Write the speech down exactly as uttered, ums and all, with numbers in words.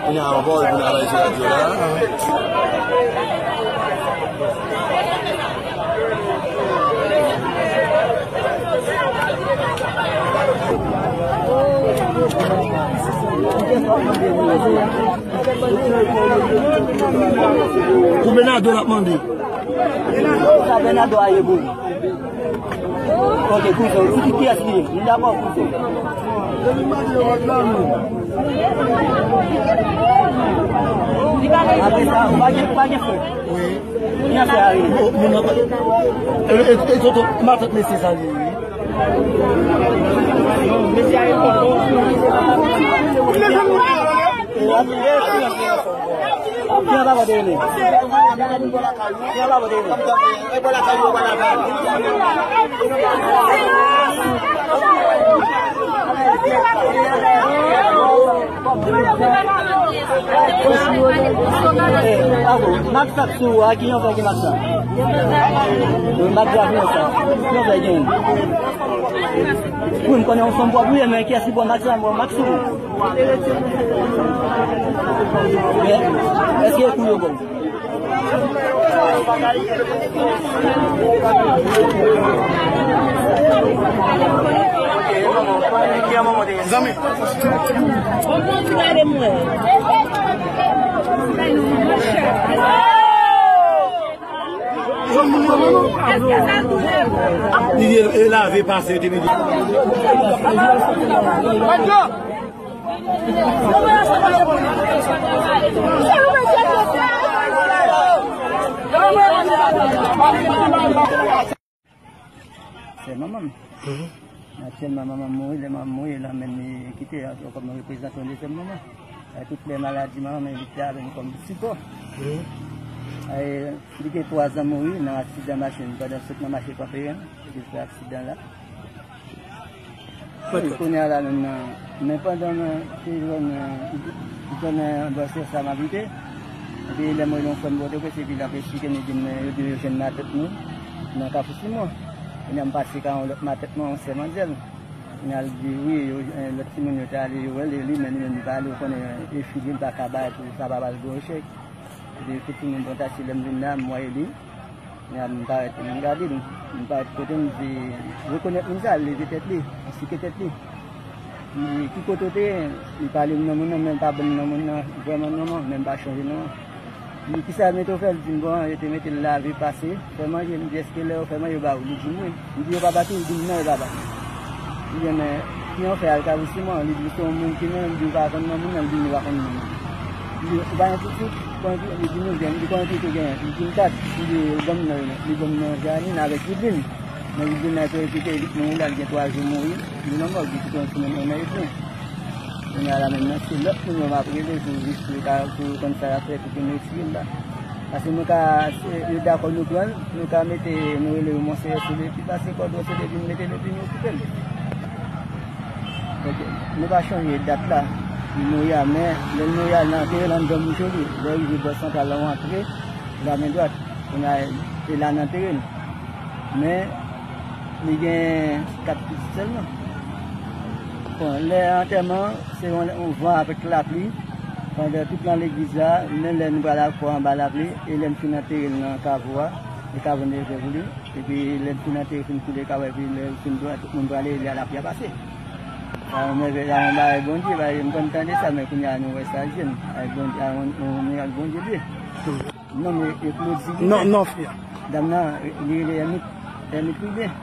Kounye a, ankò, pou n al sou radyo la. Pou Bernardo l ap mande. Sa Bernardo a ye pou ou? Ok, kouzen, ou di kiyès li ye? Nou dakò, kouzen. Apre sa, ou pa gen, ou pa gen frè? Wi. Ki afè a ye? Bon, moun nan pa. E, e, e, tonton, matant mesye sa li ye, wi. Mak sa sou a, ki yon fè ki mak sa? Mak sa, ki yon fè gen. Wi, m konnen yon fanm pwòp wi, men kiyès ki bò mak sa, m bò mak sou. Men, èske e kou yo bon? Zanmi. Li e lave pase, yo te mete. Se manman m. Aktyèlman, manman m mouri. Lè manman m mouri, l anmenn li kite ankò kòm reprezantan yon dezyèm manman. Ay, tout lè maladi manman m, li te avè m kòm sipò. Ay, li gen twa zan mouri nan aksidan machin. Pandan sot nan mache Kanperen, li fè aksidan la. Wi, kounye a la menm nan, men pandan mwen te jwenn, jwenn nan bò sè sa m abite, epi lè mwen yon frè m Pòtoprens, epi l ap esplike m, li di m, yo di yo jwenn matant nou nan Kafou Simon. Kounye a m pase ka yon lòt matant mwen, yon sè manzèl. Kounye a l di wi, yo, lòt timoun yo te ale, yo rele li, men li menm li pa ale, ou konnen, e fi li, li pa ka bay pou sa pa ba l gwo echèk. Epi tout timoun pran taksi, lè m vin la, m wè li. Kounye a m parèt, m gade l, m parèt kote m di, rekonèt moun sa, l leve tèt li, li sike tèt li. M di, ki kote w te ye? Li pale m non moun nan, men l pa ban m non moun nan, vrèman non an, men m pa chonje non an. M di, kisa yo mete w fè? L di m, bon, yo te mete l lave, pase, fè manje. M di, èske lè yo fè manje, yo ba ou? Li di m, wi. M di, yo pa bat ou? Li di m, non, yo pa bat m. M di, men, ki yon fè al Kafou Simon? Li di, se yon moun ki non, li di, ou pa konn non moun nan? Li di, m pa konn non moun nan. Li di, ou pa gen pitit? Konbyen pitit? Li di, nou gen. Li di, konbyen pitit ou genyen? Li di m, kat. Li di, ban m non yo. Li ban m non Janine avèk Vidlin. Men Vidlin nan te kite, li mouri la, li gen twa jou mouri. Li nan mòg, li kite yon semèn, yon mè epi. Kounye a la menm nan, se lòt moun yo m ap rele pou jis pou yo ka, pou yo konn sa y ap fè, pou yo retire l la. Paske nou ka, se, yo dakò nou pran l, nou ka mete, nou rele yo Monseyè Selepi, pase kòdon Selepi, nou mete l epi nou kite l. Ok. Nou pa chonje dat la, li mouri a, men lè l mouri a, nan antere l anndan bouch li, lè w rive bò santral la, w antre, la men dwat, kounye a, e la n antere l. Men, li gen kat pitit sèlman. Bon, lè antèman, se yon, yon van avèk lapli. Pandan tout nan legliz la, menm lè nou pral al fò anba lapli, e lè n fin antere l nan kavo a, e kavo n te fè pou li. Epi lè n fin antere, fin koule kavo a, epi lè l fin dwat, tout moun prale, e lè lapli a pase. Sa yon mèvèy, sa yon bagay Bondye, bagay m konn tande sa, men kounye a nou wè sa jwenn. Ay Bondye, a yon, yon mirak Bondye li ye. Non, men e Claudie. Non, non, fi a. Dam nan, li rele Ernit, Ernit Rubin.